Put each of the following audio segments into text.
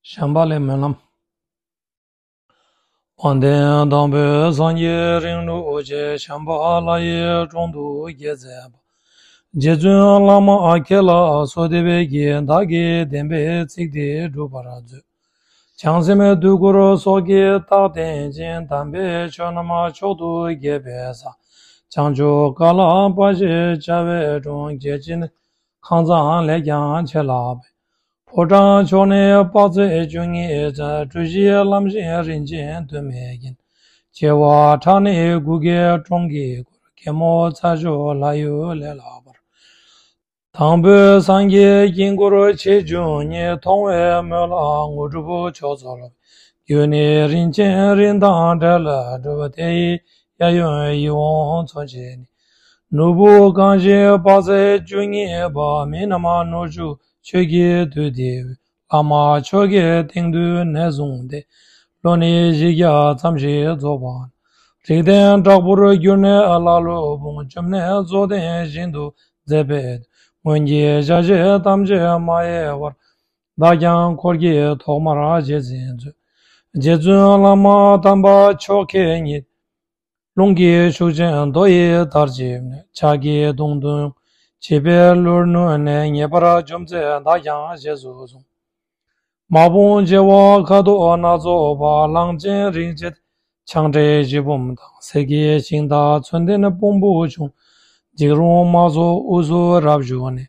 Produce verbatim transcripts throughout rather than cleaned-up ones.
བྱམས་པ་ལས་སྨོན་ལམ། དབང་ལྡན་དང་པོའི་སངས་རྒྱས་རིང་ལུགས་ཀྱི། བྱམས་པ་ལྷ་ཡི་དྲུང་དུ་བསྐྱེད་མཛད་པ། རྗེ་བཙུན་བླ་མ་ཁྱེད་ལ་གསོལ་འདེབས་ཀྱིས། བདག་གིས་བདེན་པའི་ཚིག་འདི་སྒྲུབ་པར་མཛོད། བྱང་སེམས་དུས་འཁོར་སྲོག་གི་རྟགས་བརྟན་ཅིང་། དམ་པའི་ཆོས་རྣམས་མཆོག་ཏུ་རྒྱས་པའི་ས། བྱང་ཆུབ་ཀ་ལ་པ་ཞེས་བྱ་བའི་དྲུང་། རྒྱལ་ཆེན་ཁང་བཟང་ལས་ཀྱང་ཆེ་ལགས་པས། ཕོ་བྲང་མཆོག་ནི་དཔག་ཚད་བཅུ་གཉིས་ཙམ། གྲུ་བཞིའི་ལམ་བཞི་རིན་ཆེན་དུ་མས་བརྒྱན། བྱེ་བ་ཕྲག་ནི་དགུ་བརྒྱའི་གྲོང་གིས་བསྐོར། རྒྱལ་མོ་ཚ་ཤོག་ལྷ་ཡུལ་ལས་ལྷག་པར། དང་པོའི་སངས་རྒྱས་དཀྱིལ་འཁོར་ཆེ་ཆུང་གཉིས། མཐོང་བའི་མོད་ལ་དངོས་གྲུབ་མཆོག་སྩོལ་བའི། རྒྱུ་ནི་རིན་ཆེན་རི་དང་འབྲས་ལ་གྲུབ། དེ་ཡི་གཡས་གཡོན་ཡིད་འོང་མཚོན་ཆ་ནི། ནོར་བུ་གང་ཞིག་དཔག་ཚད་བཅུ་གཉིས་པ། མི་རྣམས་ནོར་ཕྱུགས་ཆོས་ཀྱི་དུས་འདི་བས། བླ་མ་མཆོག་གི་དེང་དུས་ནས་བཟུང་སྟེ། ལོ་ནི་བཞི་བརྒྱ་ཙམ་ཞིག་རྫོགས་པ་ན། རིགས་ལྡན་དྲག་པོར་གྱུར་ནས་ཀླ་ཀློའི་དཔུང་། བཅོམ་ནས་རྫོགས་ལྡན་ཞིང་དུ་མཛད་པའི་དུས། སྔོན་གྱི་ཞལ་བཞེས་ཐམས་ཅད་མ་གཡེལ་བར། བདག་ཀྱང་འཁོར་གྱིས་ཐོག་མར་བཞེས་ཟིན་མཛོད། རྗེ་བཙུན་བླ་མ་དམ་པ་མཆོག་ཁྱེད་ཉིད། རླུང་གི་ཤུགས་ཅན་རྡོ་ཡི་ལྟར་བཅིབས་ནས། ཕྱག་གི་མདུང་དུ་བྱིས་པའི་གླུར་བསྣུན་ནས། ངེས་པར་འཇོམས་མཛད་བདག་ཀྱང་བཞེས་སུ་གསོལ། དམག་དཔུང་བྱེ་བ་ཁ་དོག་སྣ་ཚོགས་པ། གླང་ཆེན་རིགས་བཅས་འཕྱང་འདྲེ་བཞི་འབུམ་དང་། གསེར་གྱི་ཤིང་རྟ་མཚོན་ལྡན་དཔུང་པོ་ཆུང་། འཇིགས་རུང་དམག་ཚོགས་དབུས་སུ་རབ་བཞུགས་ནས།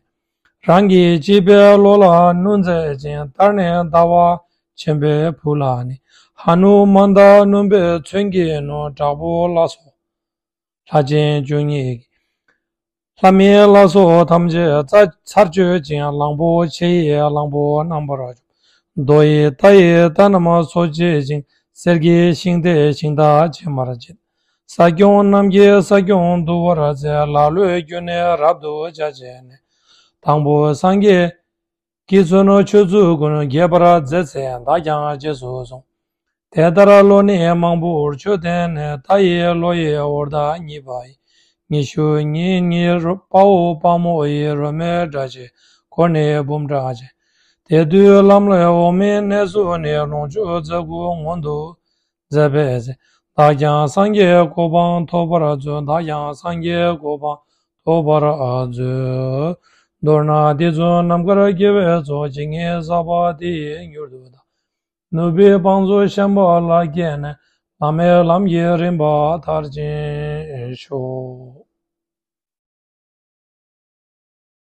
རང་གི་བྱིས་པའི་བློ་ལ་བསྣུན་མཛད་ཅིང་། ལྟར་ནི་ཟླ་བ་ཆེན་པོའི་བུ་ལ་ནི། ཧ་ནུ་མན་དཱ་སྣུན་པའི་མཚོན་གྱིས་བསྣུན། དྲག་པོ་ལ་སོགས་ལྷ་ཆེན་བཅུ་གཉིས་ཀྱིས། ལྷ་མིན་ལ་སོགས་ཐམས་ཅད་ཚར་གཅོད་ཅིང་། གླང་པོ་ཆེ་ཡི་གླང་པོ་རྣམ་པར་འཇོམས། རྡོ་ཡི་རྟ་ཡི་རྟ་རྣམས་གསོད་བྱེད་ཅིང་། གསེར་གྱི་ཤིང་རྟའི་ཤིང་རྟ་ཕྱེ་མར་བྱེད། ས་སྐྱོང་རྣམས་ཀྱི་ས་སྐྱོང་འདུལ་བར་མཛད། ལ་ལོའི་རྒྱུ་ནི་རབ་ཏུ་བྱ་བྱས་ནས། དང་པོ་སངས་རྒྱས་ཀྱིས་མཚོན་ཆོས་ཚུལ་ཀུན། རྒྱས་པར་མཛད་ཚེ་བདག་ཀྱང་རྗེས་སུ་བཟུང་། དེ་ལྟར་ལོ་ནི་མང་པོར་ཆོས་བསྟན་ནས། ད་ཡི་ལོ་ཡི་ཧོར་ཟླ་གཉིས་པ་ཡི། ཉི་ཤུ་གཉིས་ཉིན་དཔའ་བོ་དཔའ་མོ་ཡི། རོལ་མོའི་སྒྲ་ཆེན་འཁོར་ནི་འབུམ་ཕྲག་བྱས། དེ་དུས་ལམ་ལས་འོག་མིན་གནས་སུ་ནི། ལོངས་སྤྱོད་རྫས་དགུ་མངོན་དུ་མཛད་པའི་ཚེ། བདག་ཀྱང་སངས་རྒྱས་གོ་འཕང་ཐོབ་པར་མཛོད། བདག་ཀྱང་སངས་རྒྱས་གོ་འཕང་ཐོབ་པར་མཛོད། མདོར་ན་འདི་ཚོ་རྣམ་དཀར་དགེ་བའི་ཚོགས། ཇི་སྙེད་བསགས་པ་དེ་ཡིས་མྱུར་དུ་བདག་ནུས་པའི་བང་མཛོད་ཤན་པ་ལ་བསྐྱལ་ནས། བླ་མའི་ལམ་གྱི་རིམ་པ་མཐར་ཕྱིན་ཤོག།